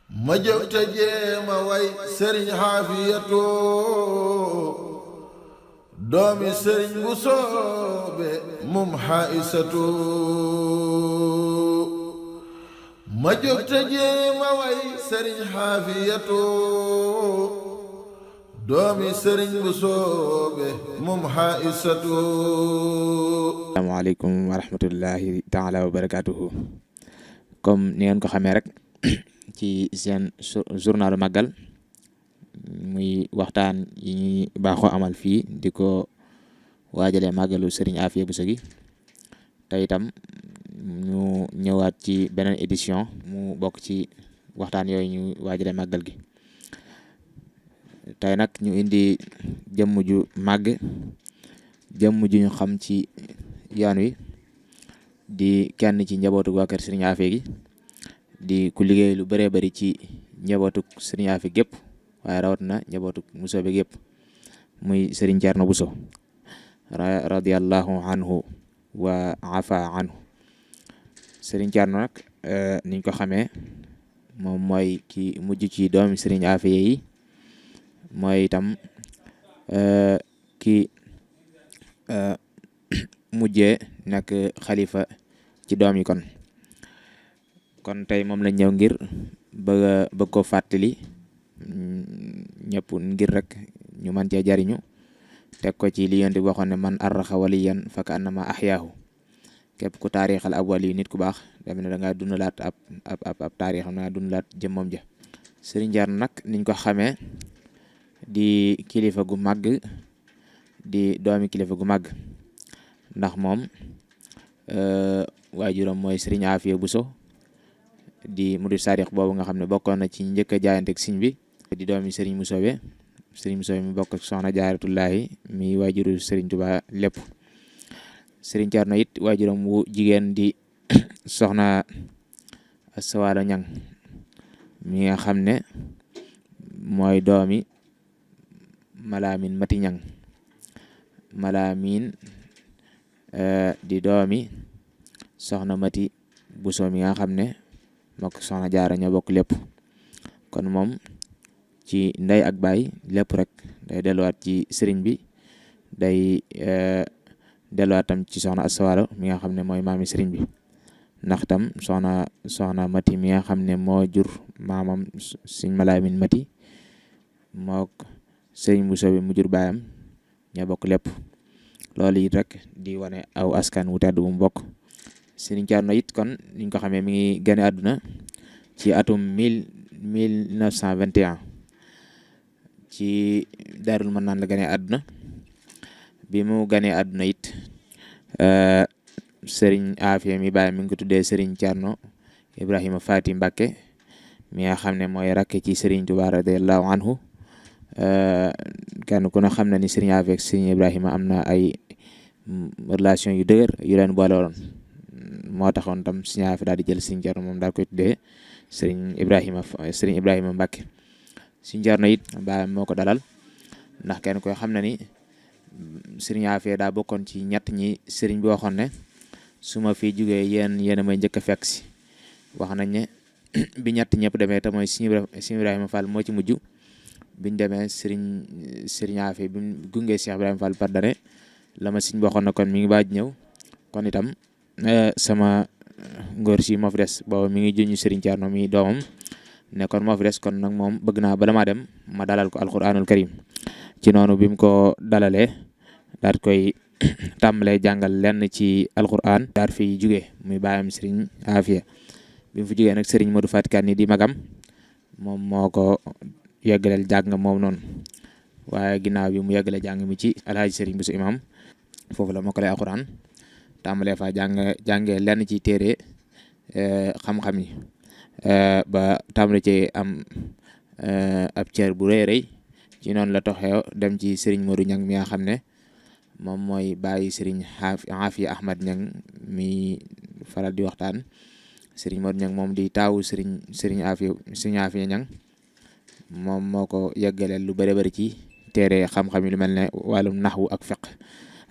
ma jóg te jéema way sëriñ xaafiyatu doomi sëriñ bu soobe mum xaisatu ma jóg te jéema way sëriñ xaafiyatu doomi sëriñ bu soobe mum xaisatu. asalaamaaleykum wa rahmatullahi taala wa barakatuhu. comme ni ngeen ko xamee rek ci seen journalu màggal muy waxtaan yi ñuy baaxoo amal fii di ko waajalee màggalu Serigne Afia Bousso gi te itam ñu ñëwaat ci beneen édition mu bokk ci waxtaan yooyu ñu waajalee màggal gi. tey nag ñu indi jëmm ju màgg, jëmm ju ñu xam ci yoon wi, di kenn ci njabootu waa kër Serigne Afia gi, di ku liggéey lu bëree bëri ci njabootu Serigne Afia gépp waaye rawat na njabootu Bousso bi gépp muy Serigne Thierno Bousso radiyallahu anhu wa afa anhu. Serigne Thierno nag niñ ko xamee moom mooy ki mujj ci doomi Serigne Afia yi, mooy itam ki mujjee nekk xalifa ci doom yi. kon tey moom lañ ñëw ngir bëgg ko fàttali ñëpp ngir rek ñu mën cee jariñu, teg ko ci li Yonent bi waxoon ne man arraxa waliyan fa ka annama ahyaahu. képp ku taarixal ab wali nit ku baax dem ne da ngaa dundalaat ab taarixam, da ngaa dundalaat jëmmam ja. Serigne Thierno nag niñ ko xamee di kilifa gu màgg, di doomi kilifa gu màgg, ndax moom waajuram mooy Serigne Afia Bousso di murid sadiq boobu nga xam ne bokkoon na ci njëkk a jaayante ak Serigne bi, di doomi Serigne Bousso be mi bokk ak soxna Jaaratullaahi mi waajuru Serigne Touba lépp. Serigne Thierno it waajuram wu jigéen di soxna Sawalo Ñang mi nga xam ne mooy doomi Malamin Mati Ñang. Malamin di doomi soxna Mati Bousso mi nga xam ne mook soxna Jaara ñoo bokk lépp. kon moom ci ndey ak baay lépp rek day delluwaat ci sëriñ bi, day delluwaat tam ci soxna Aswalo mi nga xam ne mooy maami sëriñ bi, ndax tam soxna Mati mi nga xam ne moo jur maamam sëriñ Malamin Mati mook sëriñ Bousso bi mu jur baayam ñoo bokk lépp. loolu it rek di wane aw askan wu tedd bu mu bokk. Serigne Thierno it kon niñ ko xamee mi ngi gane àdduna ci atum 1921 ci Daarul Manaan la gane àdduna. bi mu ganee àdduna it Serigne Afia mi baay mi ngi ko tuddee Serigne Thierno Ibrahima Faty Mbacké mi nga xam ne mooy rakk ci Serigne Touba radiyallahu anhu. kenn ku ne xam na ni Serigne Afia ak Serigne Ibrahima am na ay relation yu dëgër yu leen boole woon, moo taxoon tam Serigne Afia daal di jël Serigne Thierno moom daal koy tuddee Serigne Ibrahima Mbacké. Serigne Thierno it baayam moo ko dalal, ndax kenn koy xam na ni Serigne Afia daa bokkoon ci ñett ñi Serigne bi waxoon ne su ma fi jugee yéen a may njëkk a fekk si. wax nañ ne bi ñett ñëpp demee te mooy Serigne Ibrahima Fall moo ci mujj. biñ demee Serigne Afia bi mu gungee Cheikh Ibrahima Fall par dane la ma Serigne waxoon na kon mi ngi baaj ñëw, kon itam sama ngóor si moo fi des. booba mi ngi juñu Serigne Thierno mi doomam ne kon moo fi des, kon nag moom bëgg naa bala maa dem ma dalal ko alquranul karim. ci noonu bi mu ko dalalee daal koy tàmbalee jàngal lenn ci alquran daal fi jugee muy bàyyam Serigne Afia. bi mu fi jugee nag Serigne Modou Faty Kane di magam moom moo ko yeggaleel jàng moom noonu, waaye ginnaaw bi mu yeggale jàng mi ci alhaaji Serigne Bousso imam foofu la mokkale alquran, tàmbalee fa jàngee lenn ci téere xam-xam yi ba tàmbale ci am ab cër bu rëy rëy. ci noonu la toxee dem ci Serigne Modou Ñang mi nga xam ne moom mooy bàyyi Serigne Afia Ahmad Ñang mi faral di waxtaan. Serigne Modou Ñang moom di taawu Serigne Afia Ñang moom moo ko yeggaleel lu bëri bëri ci téere xam-xam yi lu mel ne wàllum naxwu ak fiqh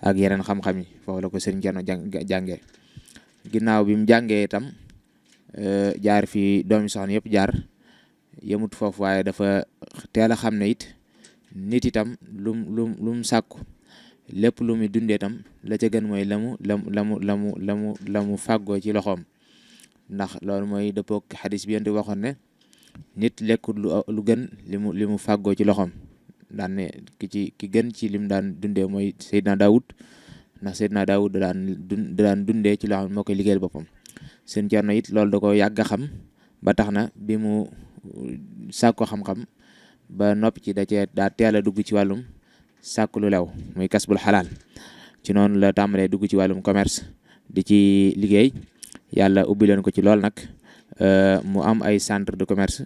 ak yeneen xam-xam yi. foofu la ko Serigne Thierno jàngee. ginnaaw bi mu jàngee itam jaar fi doomi soxna yëpp jaar yemut foofu waaye dafa teel a xam ne it nit itam lum sàkku lépp lu muy dundee tam la ca gën mooy la mu fàggoo ci loxoom ndax loolu mooy dëppook xadis bi yonent waxoon ne nit lekkut lu gën li mu fàggoo ci loxoom daan ne ki gën ci lim daan dundee mooy Seydina Daawud ndax Seydina Daawud da daan dundee ci loo xam ne moo koy liggéeyal boppam seen Cerno it loolu da ko yàgg a xam ba tax na bi mu sàkko xam-xam ba noppi ci daa teel a dugg ci wàllum sàkku lu lew muy kasbul xalaal ci noonu la tàmbalee dugg ci wàllum commerce di ci liggéey yàlla ubbi leen ko ci lool nag mu am ay centre de commerce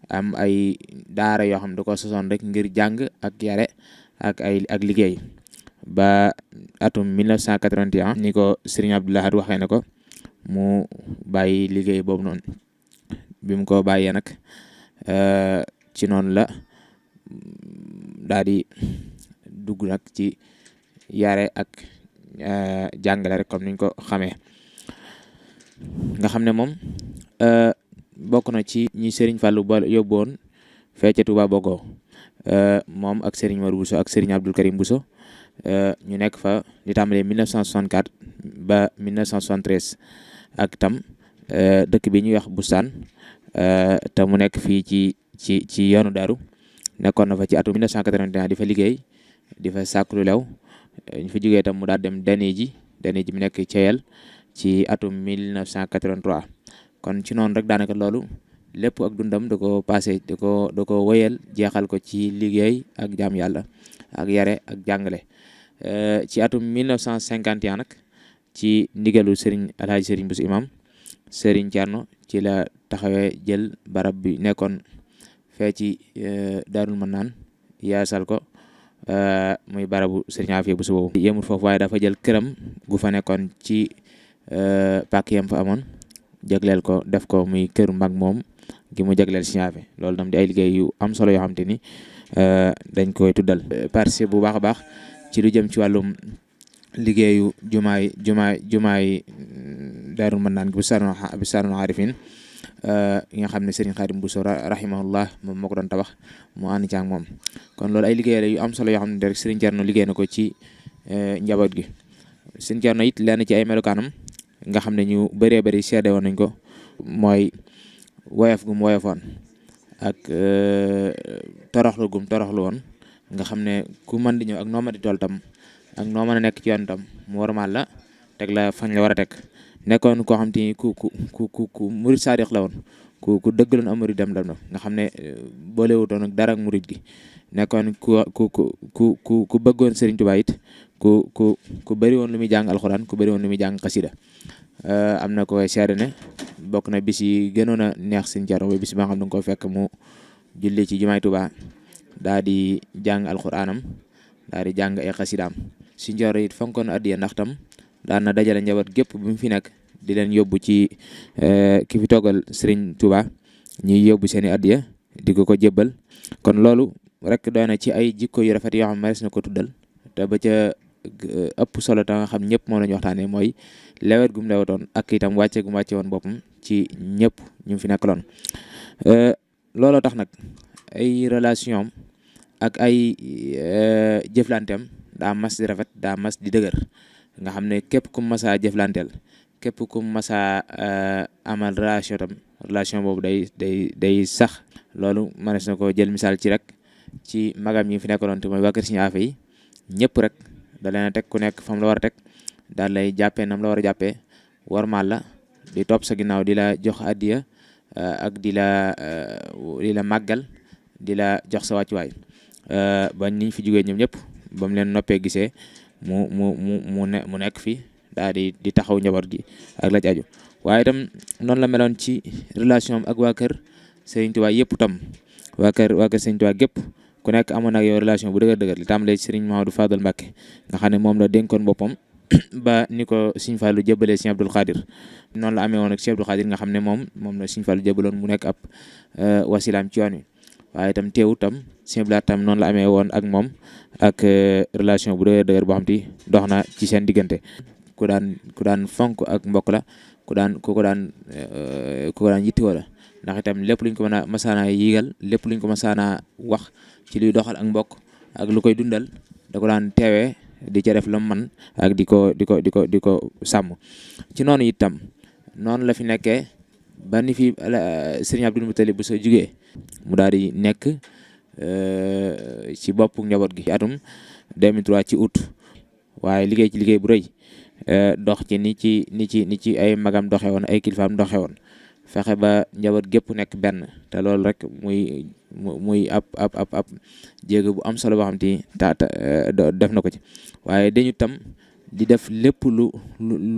am ay daara yoo xam ne da ko sosoon rek ngir jàng ak yare ak liggéey ba atum 1981 ni ko Serigne Abdou Lahad waxee ne ko mu bàyyi liggéey boobu noonu bi mu ko bàyyee nag ci noonu la daal di dugg nag ci yare ak jàngale rek comme niñ ko xamee nga xam ne moom bokk na ci ñi Serigne Fallou ba yóbboon fee ca Touba Bogo moom ak Serigne Mor Bousso ak Serigne Abdoul Karim Bousso ñu nekk fa di tàmbalee 1964 ba 1973 ak tam dëkk bi ñuy wax Boustane te mu nekk fii ci yoonu Daaru nekkoon na fa ci atum 1981 di fa liggéey di fa sàkku lu lew ñu fa jógee tam mu daal dem dani ji mu nekk Ceyel ci atum 1983 kon ci noonu rek daanaka loolu lépp ak dundam da ko passé da ko wéyal jeexal ko ci liggéey ak jaam yàlla ak yare ak jàngale ci atum 1951 nag ci ndigalu Serigne Alhaji Serigne Bousso imam Serigne Thierno ci la taxawee jël barab bi nekkoon fee ci Daarul Manaan yaasal ko muy barabu Serigne Afia Bousso boobu yemul foofu waaye dafa jël këram gu fa nekkoon ci pàkk yam fa amoon jagleel ko def ko muy kër mag moom gi mu jagleel Serigne Afia loolu tam di ay liggéey yu am solo yoo xam te ni dañ koy tuddal participer bu baax a baax ci lu jëm ci wàllum liggéeyu jumaay Daarul Manaan gi bu Saarul Arifin yi nga xam ne Serigne Khadim Bousso rahimahullah moom moo ko doon tabax mu ànd ci ak moom kon loolu ay liggéey la yu am solo yoo xam ne rek Serigne Thierno liggéey na ko ci njaboot gi Serigne Thierno it lenn ci ay melokaanam nga xam ne ñu bëree bëri seede woon nañ ko mooy woyof gum woyofoon ak toroxlu gum toroxlu woon nga xam ne ku mën di ñëw ak noo mën di toll tam ak noo mën a nekk ci yoon tam mu warmaal la teg la fañ la war a teg nekkoon koo xam te ni ku murid saadix la woon ku dëggaloon am murid dem nga xam ne boolewutoon ak dara ak murid gi nekkoon ku bëggoon Serigne Touba it ku bëri woon lu muy jàng alxuraan ku bëri woon lu muy jàng xasida am na ko seede ne bokk na bis yi gënoon a neex Serigne Thierno ba bis ba nga xam ne nga ko fekk mu julli ci jumaay Touba daa di jàng alxuraanam daa di jàng ay xasidaam Serigne Thierno it fonkoon addiya ndax tam daan na dajale njaboot gépp bi mu fi nekk di leen yóbbu ci ki fi toogal Serigne Touba ñuy yóbbu seen i addiya di ko jébbal kon loolu rek doy na ci ay jikko yu rafet yoo xam ne na ko tuddal te ba ca ëpp solo ta nga xam ñëpp moom la ñu waxtaanee mooy lewet gum lewetoon ak itam wàcce gum wàcce woon boppam ci ñëpp ñu fi nekkaloon looloo tax nag ay relation ak ay jëflanteem daa mas di rafet daa mas di dëgër nga xam ne képp ku masa jëflanteel képp ku masa amal relation boobu day sax loolu mënees na ko jël misaal ci rek ci magam yi fi nekkaloon te mooy waa kër Serigne Afia yi ñëpp rek da leen a teg ku nekk fam la war a teg daal lay jàppee nam la war a jàppee warmaal la di topp sa ginnaaw di la jox addiya ak di la màggal di la jox sa wàccuwaay ba niñ fi jógee ñoom ñëpp ba mu leen noppee gisee mu nekk fi daal di taxaw njaboot gi ak la ci aju waaye itam noonu la meloon ci relation am ak waa kër Serigne Touba yëpp tam waa kër Serigne Touba gépp ku nekk amoon ak yow relation bu dëgër li tàmbalee ci Serigne Mahamadou Fadal Mbacké nga xam ne moom la dénkoon boppam ba ni ko Serigne Fallou jëbalee Serigne Abdoul Khadir noonu la amee woon ak Serigne Abdoul Khadir nga xam ne moom la Serigne Fallou jëbaloon mu nekk ab wasilaam ci yoon wi waaye itam teewut tam Serigne Abdoul tam noonu la amee woon ak moom ak relation bu dëgër boo xam te dox na ci seen diggante ku daan fonk ak mbokk la ku ko daan yittewoo la ndax itam lépp luñ ko mën a masaana yigal lépp luñ ko masaana wax ci luy doxal ak mbokk ak lu koy dundal da ko daan teewee di ca def la man ak di ko sàmm ci noonu itam noonu la fi nekkee ba ni fi Serigne Abdou Moutalib bu sa jugee mu daal di nekk ci boppu njaboot gi atum 2003 ci août waaye liggéey ci liggéey bu rëy dox ci ni ci ay magam doxe woon ay kilifaam doxe woon fexe ba njaboot gépp nekk benn te loolu rek muy ab jéego bu am solo boo xam te def na ko ci waaye dañu tam di def lépp lu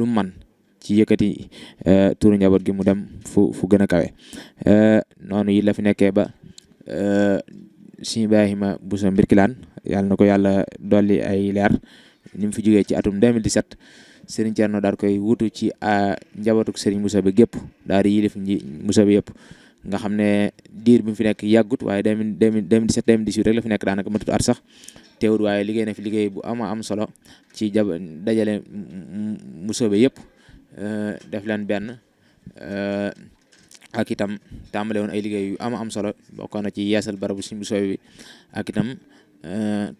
man ci yëkkati turu njaboot gi mu dem fu gën a kawe noonu yi la fi nekkee ba Serigne Ibrahima Bousso Mbirkilaan yàlla na ko yàlla dolli ay leer ni mu fi jógee ci atum 2017 Serigne Thierno daal koy wutu ci njabootuk Serigne Bousso bi gépp daal di yilif Bousso bi yëpp nga xam ne diir bi mu fi nekk yàggut waaye 2017 2018 rek la fi nekk daanaka matut at sax teewul waaye liggéey na fi liggéey bu am solo ci dajale Bousso bi yëpp def leen benn ak itam tàmbale woon ay liggéey yu am solo bokkoon na ci yeesal barabu Serigne Bousso bi ak itam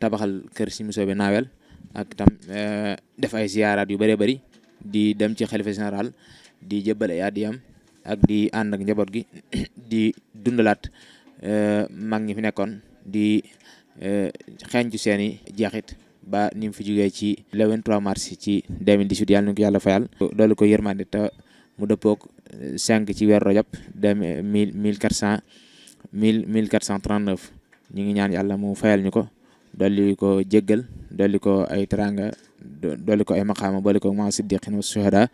tabaxal kër Serigne Bousso bi naawel ak itam def ay ziyaaraat yu bëree bëri di dem ci xalifa général di jëbbal ay addiyam ak di ànd ak njaboot gi di dundalaat mag ñi fi nekkoon di xeeñcu seeni jeexit ba ni mu fi jógee ci le 23 mars ci 2018 yàlla na ko yàlla fayal doolu ko yërmande te mu dëppoog 5 ci weeru Rajab 1439 ñu ngi ñaan yàlla mu fayal ñu ko dolli ko jéggal dolli ko ay teranga dolli ko ay maqaama boole ko ma siddiqin wa shuhada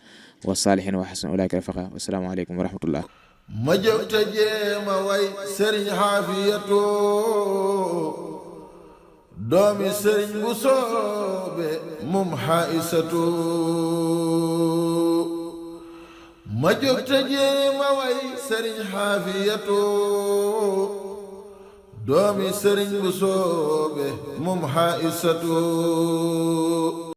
wa salihin wa hasuna ulaika rafiqa wasalaamu aleykum wa rahmatullah ma jóg te jéema way sëriñ Xaafiyatu doomi sëriñ bu soobe mum Xaisatu ma jóg te jéema way sëriñ Xaafiyatu doomi sëriñ bu soobe mum Xaisatu